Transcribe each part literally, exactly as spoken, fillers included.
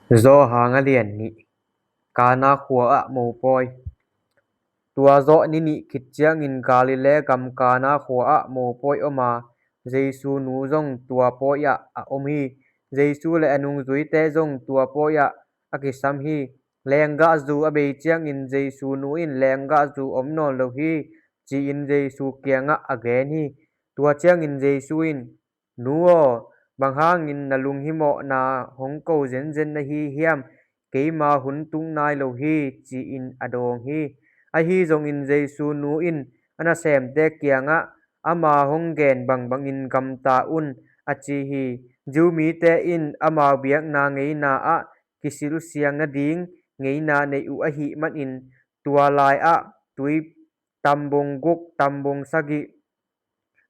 Johan a lian nih. Kana khua ah mopawi. Tua zawh ni nih khit ciangin Galilee gam Kana khua ah mopawi om a, Jesu nu zong tua pawi ah a om hi. Jesu le a nungzuite zong tua pawi ah a kisam hi. Lenggahzu a bei ciangin Jesu nu in lenggahzu om nawn lo hi, ci-in Jesu kiangah a gen hi. Tua ciangin Jesu in, Nu aw, bang hangin na lunghimawhna hong ko zenzen na hi hiam? Keima hun tung nai lo hi, ci-in a dawng hi. Ahi zongin Jesu nu in a nasemte kiangah, Ama hong gen bangbangin gamta un, a ci hi. Jew mite in amau biakna ngeina ah kisilsiang nading ngeina nei uh ahih manin, tua lai-ah tui tambung guk, tambung sagih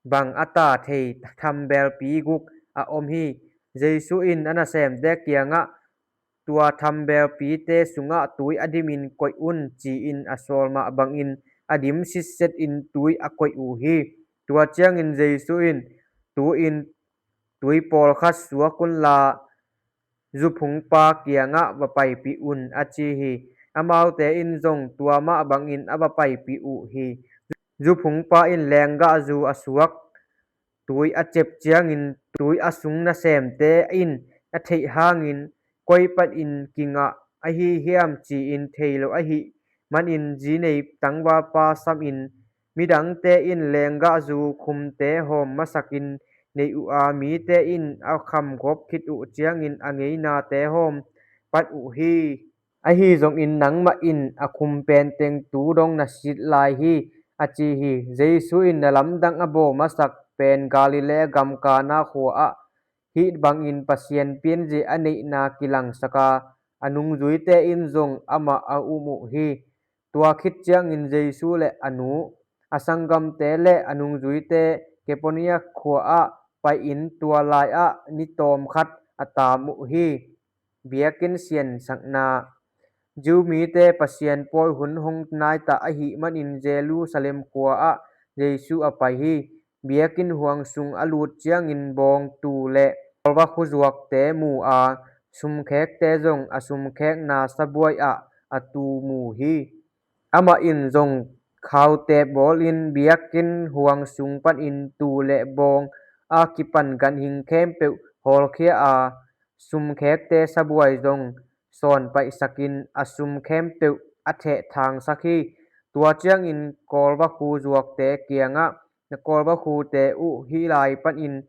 bang a ta thei thambelpi guk a om hi. Jesu in a nasemte kiangah, Tua thambelpite sungah tui a dimin koih un, ci-in a sawl mah bangin a dim sitsetin tui a koih uh hi. Tua ciangin Jesu in, Tu-in tui pawlkhat suak unla, zuphungpa kiangah va paipih un, a ci hi. Amaute in zong tua mah bangin a va paipih uh hi. Zuphungpa in lenggahzu a suak tui a cep ciangin tui a sung nasemte in a theih hangin, Koi patin kingah ahi hiam? Ci-in thei lo ahih manin zi nei tangvalpa samin, Midangte in lenggahzu khumte hawm masakin nei uh a, mite in a khamgawp khit uh ciangin a ngeinate hawm pat uh hi. Ahi zongin nangmah in a khum penteng tu dong na sit lai hi, a ci hi. Jesu in na lamdang a bawl masak pen Galilee gam Kana khua ah hih bangin Pasian pianzia a neihna kilangsak a, a nungzuite in zong amah a um uh hi. Tua khit ciangin Jesu le a nu, a sanggamte le a nungzuite Kapernaum khua ah pai-in tua lai-ah ni tawmkhat a taam uh hi. Biakinn siansakna. Jew mite Pasian pawi hun hong naita ahih manin Jerusalem khua ah Jesu a pai hi. Biakinn huang sung a lut ciangin bawngtu le kawlvakhu zuakte mu a, sumkhekte zong a sumkhekna sabuai ah a tu mu hi. Amah in zong khaute bawlin biakinn huang sung panin tuu le bawng a kipan ganhing khempeuh hawlkhia a, sumkhekte sabuai zong sawnpaihsakin a sum khempeuh a thehthangsak hi. Tua ciangin kawlvakhu zuakte kiangah, Na kawlvakhute uh hih lai panin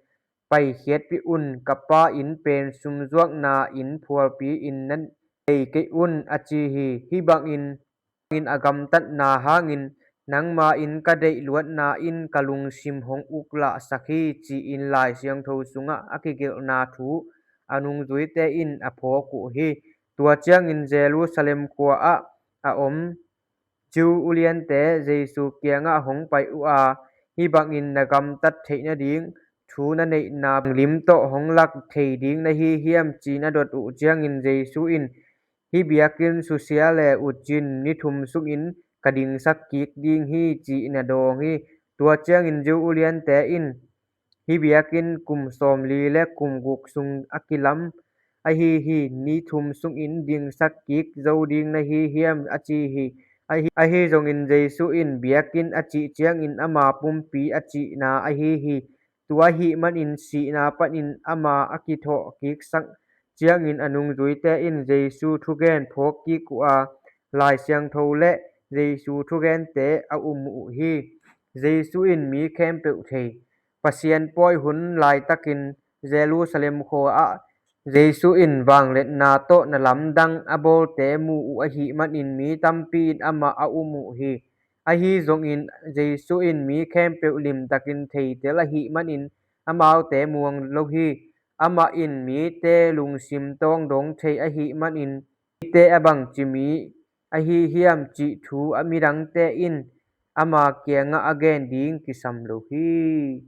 paikhiatpih un, ka Pa inn pen sumzuakna inn phualpi-in na nei kei un, a ci hi. Hih bangin in a gamtatna hangin nangma in ka deih luatna in ka lungsim hong uklahsak hi, ci-in Lai Siangtho sungah a kigelhna thu a nungzuite in a phawk uh hi. Tua ciangin Jerusalem khua ah a om Jew uliante Jesu kiangah hong pai uh a, hih bangin na gamtat theih nading thu na neihna lim tawh hong lak thei ding na hi hiam, ci-in a dot uh ciangin Jesu in, Hih biakinn susia le uh cin ni thum sungin ka dingsak kik ding hi, ci-in a dawng hi. Tua ciangin Jew uliante in, Hih biakinn kum sawmli le kum guk sung a kilam ahi hi. Ni thum sungin dingsak kik zo ding na hi hiam, a ci hi. Ahi, ahi zongin Jesu in biakinn a cih ciangin ama pumpi a cihna ahi hi. Tua ahih manin sihna panin ama a kithawh kiksak ciangin a nungzuite in Jesu thugen phawk kik uh a, Lai Siangtho le Jesu thugente a um uh hi. Jesu in mi khempeuh thei. Pasian pawi hun laitakin Jerusalem khua ah Jesu in vangliatna tawh na lamdang a bawlte mu uh ahih manin mi tampi in amah a um uh hi. Ahi zongin Jesu in mi khempeuh limtakin theitel ahih manin amaute muang lo hi. Amah in mite lungsim tawng dong thei ahih manin, Hihte a bangci mi ahi hiam, cih thu a midangte in ama kiangah a gen ding kisam lo hi.